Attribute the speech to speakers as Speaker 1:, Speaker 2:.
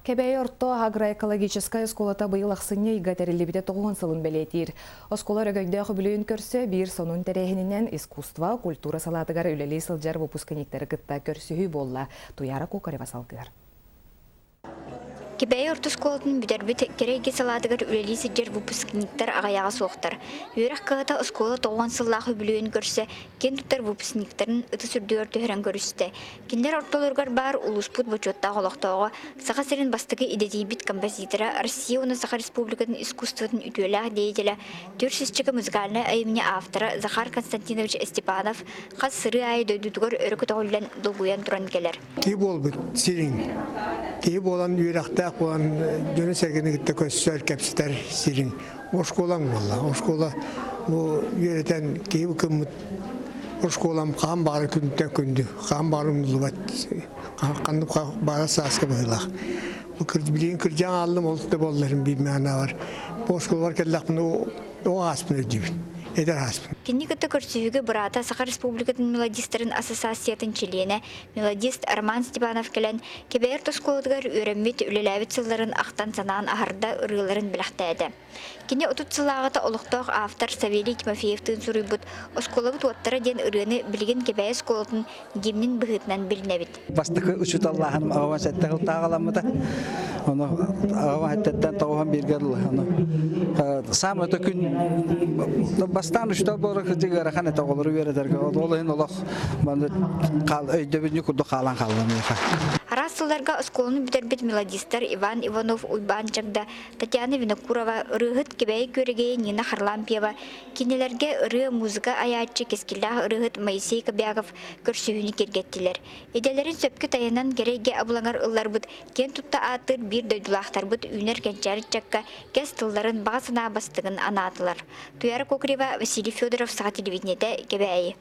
Speaker 1: Кэбээйи орто агроэкологическай оскуолата быйыл ахсынньы ыйга тэриллибитэ 90 сылын бэлиэтиир. Оскуола өрөгөйдөөх үбүлүөйүн көрсө биир сонун тэрээһининэн искусство, культура салаатыгар үлэлии сылдьар выпускниктары кытта көрсүһүү буолла. Туяра Кокарева салгыар.
Speaker 2: Кэбээйи орто оскуолатын бүтэрбит кэрэ эйгэ салаатыгар үлэлии сылдьар выпускниктар аҕыйаҕа суохтар. Үөрэх кыһата оскуола 90 сыллаах үбүлүөйүн көрсө киэн туттар выпускниктарын ытыс үрдүгэр түһэрэн көрүстэ. Кинилэр ортолоругар баар улууспут бочуоттаах олохтооҕо, Саха сирин бастакы идэтийбит композитора, Россия уонна Саха Республикатын искусствотын үтүөлээх деятелэ, түөрт сүүсчэкэ музыкальнай айымньы автора Захар Константинович Степанов хас сырыы аайы дойдутугар өрө көтөҕүллэн долгуйан туран кэлэр.
Speaker 3: Киһи буолбут сириҥ, киһи буолан үөрэхтээх буолан дьону-сэргэни кытта көрсөр, кэпсэтэр сириҥ оскуолаҥ буолла. Оскуола бу үөрэтэн киһи кыммыт Оскуолам хаан баҕара күнтэн күндү, хаан баҕара умнуллубат, ханнык баара сааска быһыылаах. Бу билигин кырдьан хааллым, ол да буолларым биир мээнэҕэр. Бу оскуолабар кэллэхпинэ о ааспын өйдүүбүн, эдэр ааспын.
Speaker 2: Кинини кытта көрсүһүүгэ быраата Саха Республикатын мелодистарын ассоциациятын чилиэнэ, мелодист Роман Степанов кэлэн, Кэбээрт оскуолатыгар үөрэммит, үлэлээбит сылларын ахтан-санаан аһарда, ырыаларын бэлэхтээтэ. Кини 30 сыллааҕыта олохтоох автор Савелий Тимофеевтыын суруйбут «Оскуолабыт уоттара» диэн ырыаны билигин Кэбээйи оскуолатын гимнин быһыытынан билинэбит.
Speaker 4: Бастакы учууталлааһыным аҕабан сэттэ сылтааҕыламмыта. Ону аҕабан сэттэттэн тоҕуһан бииргэ дылы. Ону саамай өтө күн бастаан учуутал буолар кырдьык ыарахан этэ оҕолору үөрэтэргэ. Ол иһин олох манны өйдөбүнньүк курдук хаалан хаалла миэхэ.
Speaker 2: Араас сылларга оскуоланы бүтэрбит мелодистар Иван Иванов, Уйбаан Чагда Татьяна Винокурова, ырыаһыт Кэбээйи Күөрэгэйэ Нина Харлампьева, кинилэргэ ырыа, музыка айааччы, кэскиллээх ырыаһыт Моисей Кобяков көрсүһүүнү киэргэттилэр. Идэлэрин сөпкө тайанан кэрэ эйгэ абылаҥар ылларбыт, киэн тутта ааттыыр биир дойдулаахтарбыт үүнэр кэнчээри ыччакка кэс тылларын, баҕа санаа бастыҥын анаатылар. Туяра Кокорева, Василий Федоров, Саха телевидениетэ, Кэбээйи.